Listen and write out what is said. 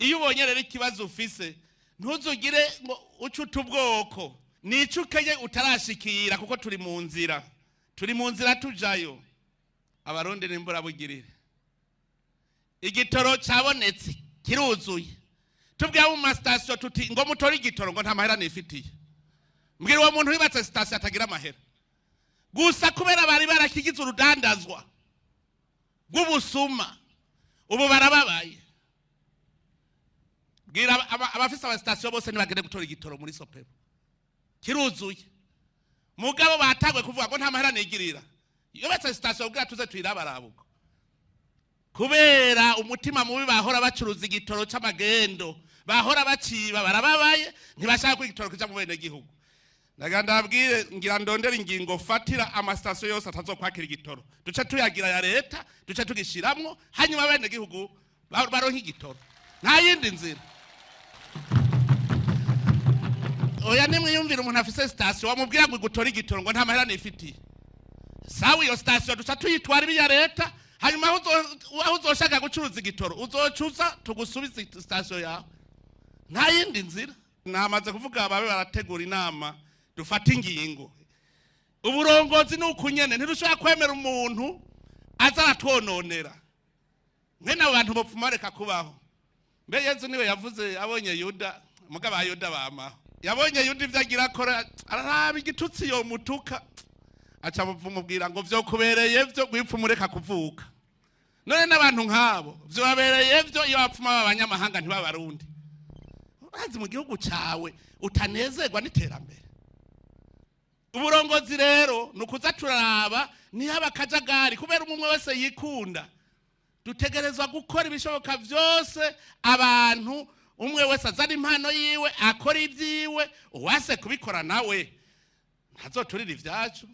Iyo ubonye rero ikibazo ufise, ntuzugire ngo uce uta ubwoko, nico ukenye utarashikira, kuko turi mu nzira, turi mu nzira tujayo. Abarundi nimburabugirire, igitoro cabonetse kiruzuye. Tubwira mu masitasiyo tuti ngo mutore igitoro, ngo nta mahera nifitiye. Mbwira uwo muntu yubatse sitasiyo atagira amahera gusa, kubera bari barakigize urudandazwa rw'ubusuma, ubu barababaye. Bwira abafise amasitasiyo bose ntibagende gutora igitoro muri SOPEBU, kiruzuye. Mugabo batangwe kuvuga ngo nta mahera nigirira, yubatse sitasiyo kugira tuze tuyirabarabuko. Kubera umutima mubi bahora bacuruza igitoro c'amagendo, bahora baciba, barababaye, ntibashaka ko igitoro kija mu bene gihugu. Ndagira ndabwire, ngira ndondera ingingo fatira amasitasiyo yose atazokwakira igitoro, duce tuyagira ya leta, duce tugishiramwo, hanyuma bene gihugu baronke igitoro. Nta yindi nzira. Oya, nimwiyumvira umuntu afise sitasiyo wamubwira ngo igutore igitoro, ngo nta mahera nifitiye. Sawa, iyo sitasiyo duca tuyitwara ibi ya leta, hanyuma aho uzoshaka gucuruza igitoro uzocuza tugusubize sitasiyo yawe. Nta yindi nzira. Namaze kuvuga, babe barategura inama, dufate ingingo. Uburongozi ni uku nyene, ntidushobora kwemera umuntu aza aratwononera. Mwene abo bantu bopfuma bareka kubaho. Mbe Yezu niwe yavuze abonye Yuda, mugabo ba Yuda bamaho, yabonye Yuda ivyo agira akora, araraba igitutsi yomutuka, aca mubwira ngo vyokubereye vyo gwipfa umureka kuvuka. None n'abantu nk'abo vyobabereye vyo iyo bapfuma baba abanyamahanga ntibabarundi. Urazi mu gihugu cawe utanezerwa n'iterambere. Uburongozi rero ni ukuza turaraba ntihaba akajagari, kubera umwe wese yikunda. Dutegerezwa gukora ibishoboka vyose, abantu umwe wese azana impano yiwe, akora ibyiwe. Uwase kubikora nawe ntazoturira ivyacu.